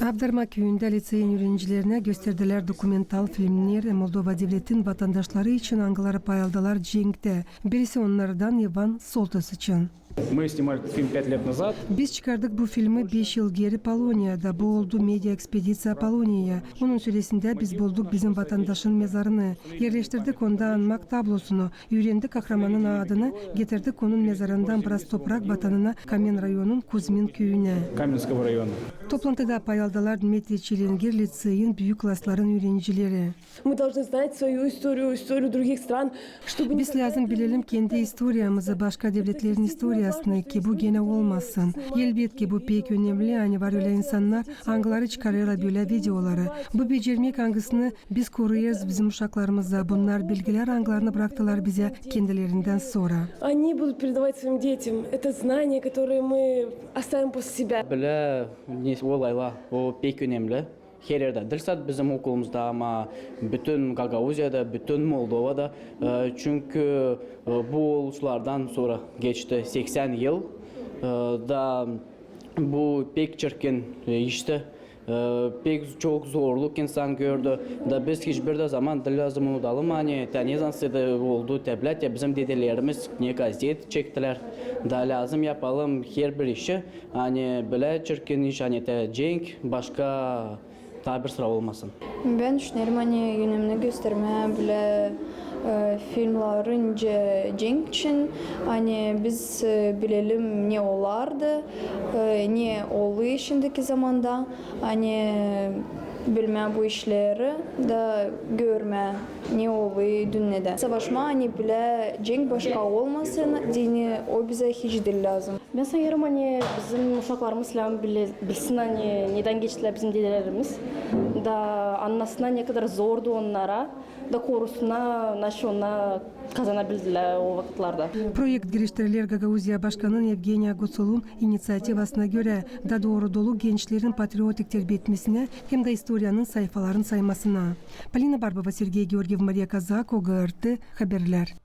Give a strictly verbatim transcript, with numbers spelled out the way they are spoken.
Avdarma küüyündä liţeyin üürenicilerinä gösterdilär dokumental filmneri Moldova devletin vatandaşları için, angıları payaldılar cenktä. Birisi onnardan İvan Soltas için. Мы снимали этот фильм пять лет назад. Biz çıkardık bu filmi beş yıl geeri Poloniyada. Bu oldu media ekspediţiya Poloniyaya. Onun süresindä biz bulduk bizim vatandaşın mezarını. Erleştirdik onda anmak tablosunu. Üürendik kahramanın adını, getirdik onun mezarından biraz toprak vatanına, Kamen rayonun Kuzmin küüyünä. Каменского района. Toplantıda payaldılar Dmitriy Çilingir liţeyin büük klasların üürenicileri. Мы должны знать свою историю, историю других стран, чтобы не... Biz lääzım bilelim kendi istoriyamızı, başka devletlerin istoriyasını, ki bu genä olmasın. Elbetki, bu pek önemli, ani var ölä insannar, angıları çıkarêrlar bölä videoları. Bu becermek, angısını biz koruyêrız bizim uşaklarımıza. Bunnar bilgilär, angılarını braktılar bizä kendilerindän sora. Они будут передавать своим детям это знание, которое мы оставим после себя. Bölä ne olaylar, o pek önemli. Her erdä. Diil sade bizim okulumuzda, ama bütün Gagauziyada, bütün Moldovada. E, çünkü, e, bu oluşlardan sora geçti seksän yıl. E, da bu pek çirkin, e, işti. E, pek çok zorluk insan gördü. Da biz hiç bir dä zaman diil lääzım unudalım, ani te ne zaman sade oldu te bölä, te bizim dedelerimiz ne gazet çektilär. Da lääzım yapalım herbir işi, ani bölä çirkin iş, ani te cenk, başka taa bir sıra olmasın. Bän düşünerim, ani önemli göstermää bölä, e, filmneri nicä cenk için, ani biz, e, bilelim, ne olardı, e, ne olêr şindiki zamanda, ani bilmää bu işleri da görmää, ne olêr dünnedä. Savaşmaa, ani bölä cenk başka olmasın deyni, o bizä hiç diil lääzım. Bän sanêrım, ani bizim uşaklarımız lääzım bile-, bilsin, ani nedän geçtilär bizim dedelerimiz. Da annasınnar, ne kadar zordu onnara, da korusunnar, naşey onnar kazanabildilär o vakıtlarda. Proekt giriştiriler Gagauziya başkanın Evgeniya Gusulun iniţiativasına görä, da dooru dolu gençlerin patriotik terbietmesinä hem dä istoriyanın sayfalarını saymasına. Polina Barbova, Sergey Georgiev, Mariya Kazako, GRT Haberlär.